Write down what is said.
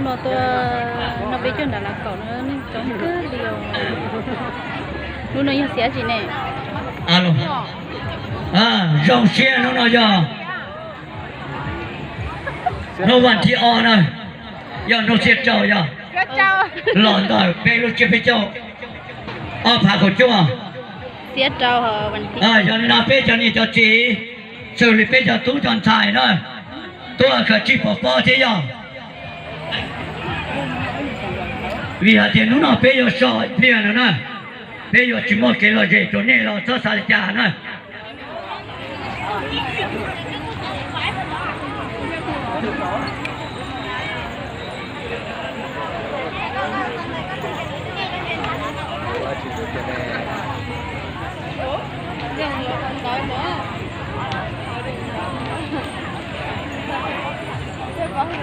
Tuaj noj peb caug nram Lav Kaum no neeg coob kawg li os. Hnub no yog xiab tsis ne? Zoo siab hnub no yog hnub vas thib ob na, yog hnub xiab rau yog los ntawm peb lub tsiab peb caug ob phav kaum cuaj. Yog li no peb cov niam cov txiv, xws li peb cov tub cov ntxhais na, tuaj kawm tsij pov pob thiab yog. Vim hais tias hnub no peb yuav so ib pliag no na, peb yuav tsis muaj kev lom zem rau nej los txhob xav li cas na.